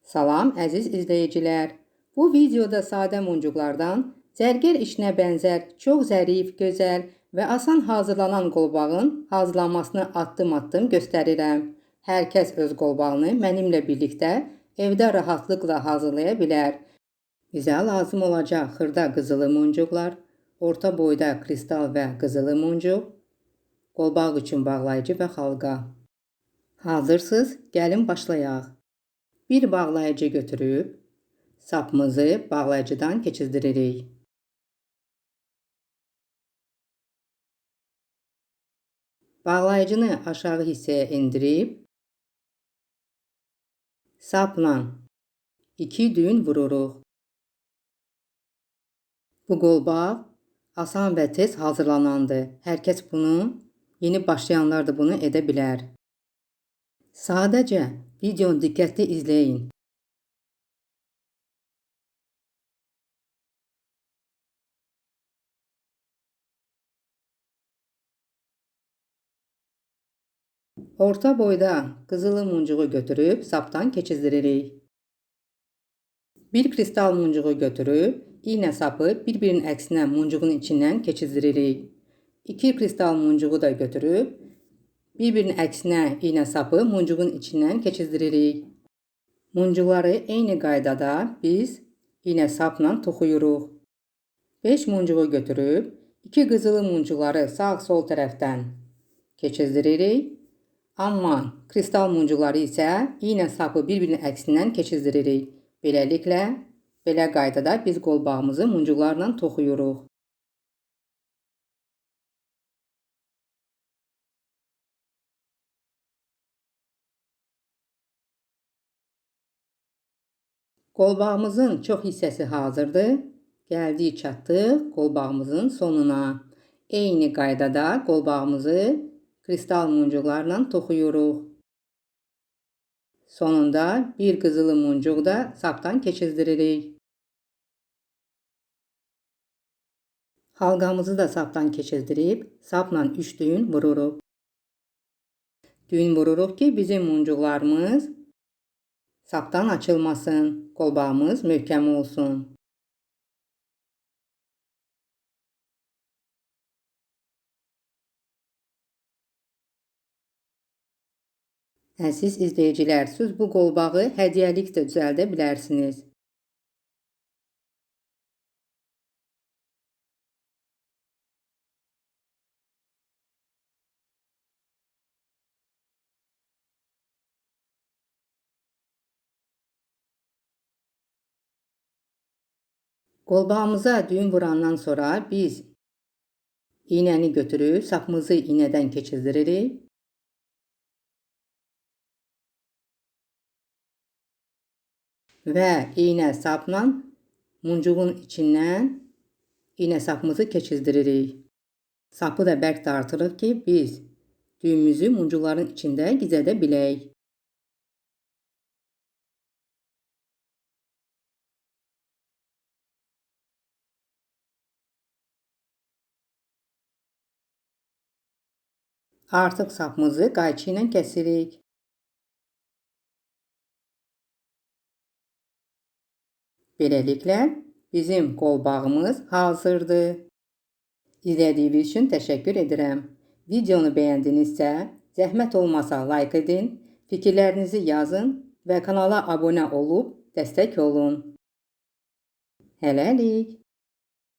Salam əziz izləyicilər. Bu videoda sadə muncuqlardan zərgər işinə bənzər çox zərif, gözəl və asan hazırlanan qolbağın hazırlanmasını addım-addım göstərirəm. Hər kəs öz qolbağını mənimlə birlikdə evdə rahatlıqla hazırlaya bilər. Bizə lazım olacaq xırda qızılı muncuqlar, orta boyda kristal və qızılı muncuq, qolbaq üçün bağlayıcı və xalqa. Hazırsınız? Gəlin başlayaq. Bir bağlayıcı götürüb sapımızı bağlayıcıdan keçizdiririk. Bağlayıcını aşağı hissəyə endirib sapla 2 düyün vururuq. Bu qolbaq asan və tez hazırlanandır. Hər kəs bunu, yeni başlayanlar da bunu edə bilər. Sadəcə videonu diqqətli izləyin. Orta boyda qızılı muncuğu götürüb sapdan keçizdiririk. Bir kristal muncuğu götürüb iğnə sapı bir-birinin əksinə muncuğun içindən keçizdiririk. 2 kristal muncuğu da götürüb bir-birinin əksinə iğnə sapı muncuğun içindən keçizdiririk. Muncuqları eyni qaydada biz iğnə sapla toxuyuruq. 5 muncuğu götürüb 2 qızılı muncuqları sağ-sol tərəfdən keçizdiririk. Amma kristal muncuqları isə iğnə sapı bir-birinin əksindən keçizdiririk. Beləliklə, belə qaydada biz qolbağımızı muncuqlarla toxuyuruq. Qolbağımızın çox hissəsi hazırdır. Gəldik, çatdıq qolbağımızın sonuna. Eyni qaydada qolbağımızı kristal muncuqlarla toxuyuruq. Sonunda bir qızılı muncuq da sapdan keçizdiririk. Halqamızı da sapdan keçizdirib sapla 3 düyün vururuq. Düyün vururuq ki, bizim muncuqlarımız sapdan açılmasın, qolbağımız möhkəm olsun. Əziz izləyicilər, siz bu qolbağı hədiyyəlik də düzəldə bilərsiniz. Qolbağımıza düyün vurandan sonra biz iğnəni götürüb sapımızı iğnədən keçizdiririk. Və iğnə sapla muncuğun içindən iğnə sapımızı keçizdiririk. Sapı da bərk dartırıq ki, biz düyümüzü muncuqların içində gizlədə bilək. Artıq sapımızı qayçı ilə kəsirik. Beləliklə, bizim qolbağımız hazırdır. İzlədiyiniz üçün təşəkkür edirəm. Videonu bəyəndinizsə, zəhmət olmasa like edin, fikirlərinizi yazın və kanala abunə olub dəstək olun. Hələlik.